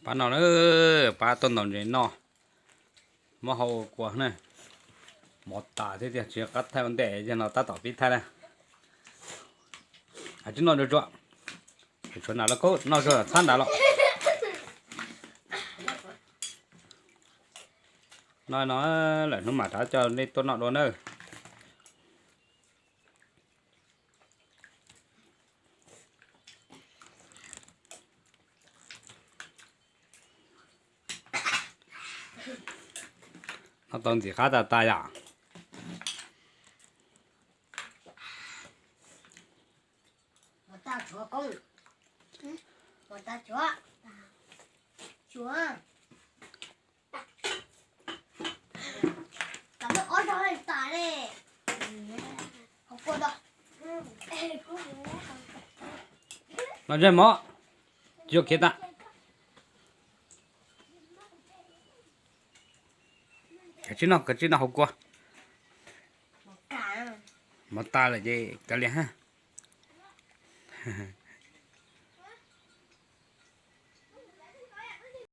Pab no na, pab tuaj ntaus ntses noj, muab hau ua kua na. Mov tas thiab tiag, tsis qab thaij ua ntej, yog no tab tom pib thaij na. Hais tsis noj tsuag tsuag, tshuav nas los kaub noj tsuag txhab nrad los. No no, lawm hnub mam rov coj nej tuaj noj dua nawb. Noj tau ntxim qab tas tas yom. Noj ntsej mov, tsis yuav khiav tas. Kav tsij noj, kav tsij noj hauv kua. Mov tas lawm ces kav liam hab.